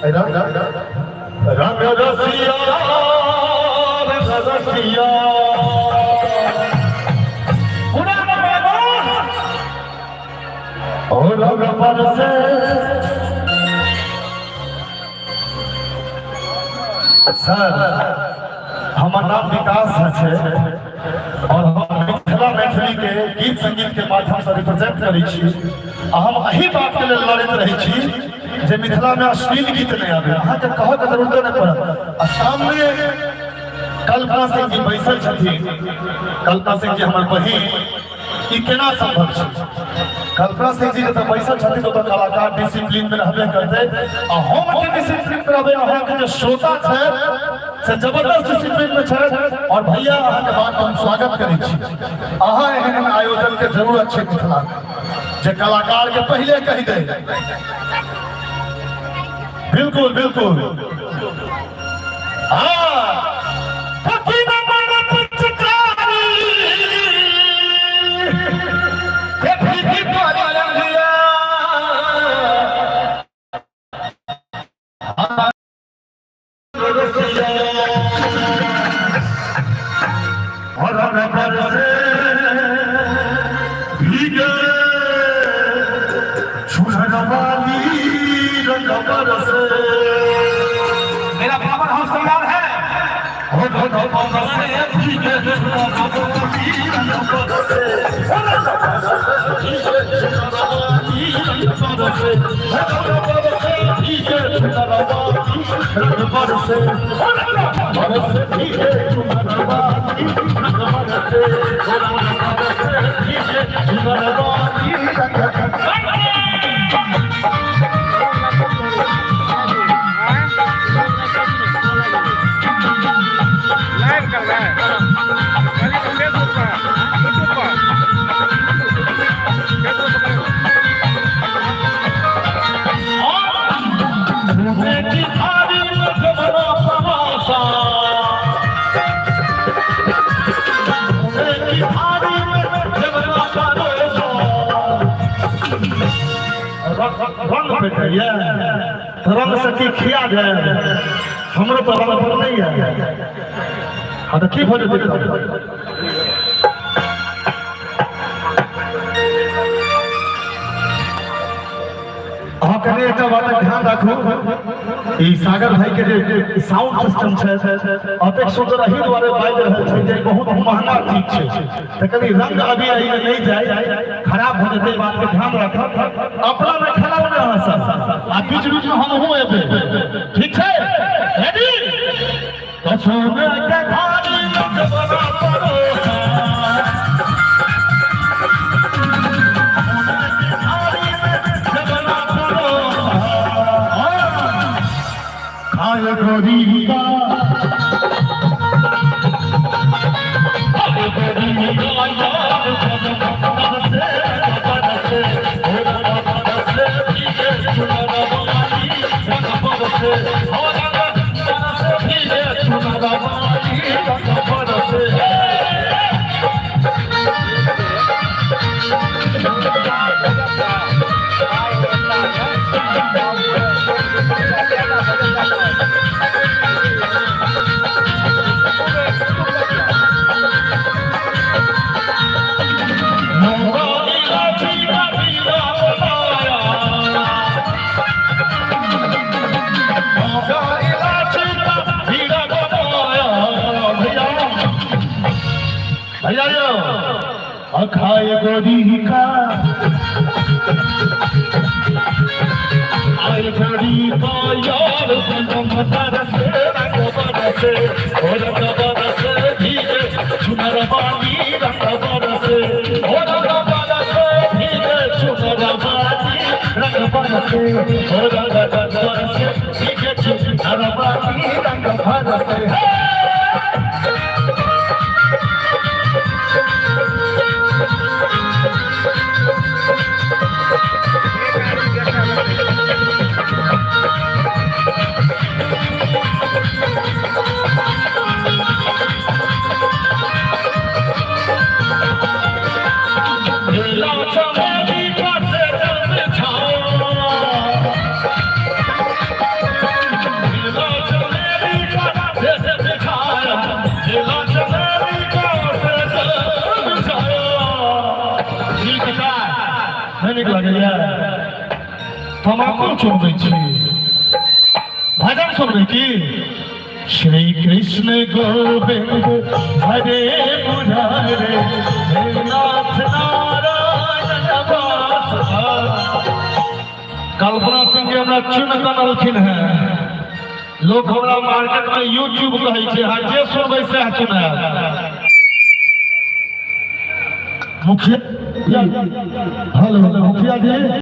रंग रंग रसिया रसिया और रंग पर से सर, हमर नाम विकास छै और हम मिथिला मैथिली के गीत संगीत के माध्यम से रिप्रेजेंट करै छी आ हम एही बात के लेल लड़ैत रहै छी जे मिथिला में अश्लील गीत नहीं आबे। अहाँके कहऽ के जरूरत नहीं पड़त। आ सामने कल्पना सिंह जी बैसल छथिन। कल्पना सिंह जी हमर बहिन, ई केना संभव छै? कल्पना सिंह जी जतऽ बैसल छथिन ओतऽ कलाकार डिसिप्लिन में रहबे करतै आ हम के डिसिप्लिन में रहबै। अहाँके जे श्रोता छै से जबरदस्त डिसिप्लिन में छै। और भैया, अहाँके बात हम स्वागत करै छी। अहाँ एहन एहन आयोजन के जरूरत छै मिथिला में, जे कलाकार के पहिले कहि दे। बिल्कुल बिल्कुल, हाँ। मेरा पावर हाउस तैयार है। लाइव कर रहा है खाली तो फेसबुक पर, यूट्यूब पर, फेसबुक पर। रंग पेटैया तऽ रंग से की खिया जाए? हमरो तऽ रंग पर नहीं है। हाँ, तऽ की भऽ जेतै? अहाँ कनि एकटा बातक ध्यान राखू, ई सागर भाई के जे साउंड सिस्टम छै, अतेक सुंदर एहि दुआरे बाजि रहल छै जे बहुत महंगा चीज छै, तऽ कनि रंग अभी एहिमे नहि जाय, खराब भऽ जेतै। बात के ध्यान राखब। अपना मे खेलाउ ने अहाँ सब आ बीच बीच में हमहूँ एबै। ठीक छै, रेडी? तऽ सोने के थाली में जबरा परोसा, खाए गोरी का, खाए गोरी का यार बरसे बरसे बरसे बरसे बरसे। भैया यो अखाए गोरी का, आए गोरी का यार बरसे रंग बरसे ओ रंग बरसे भीगे चुनर वाली, रंग बरसे ओ रंग बरसे भीगे चुनर वाली, रंग बरसे ओ रंग बरसे भीगे चुनर वाली, रंग बरसे। नीक लगैया? तमाकुल चुनबै छी, भजन सुनबै की? श्री कृष्ण गोविंद हरे मुरारे, हे नाथ नारायण वासुदेव। कल्पना सिंह के हमरा चुन कऽ अनलखिन हैं। लोक हमरा मार्केट में यूट्यूब कहै छै। अहाँ जे सुनबै सएह सुनायब। मुखिया, हेलो मुखिया जी।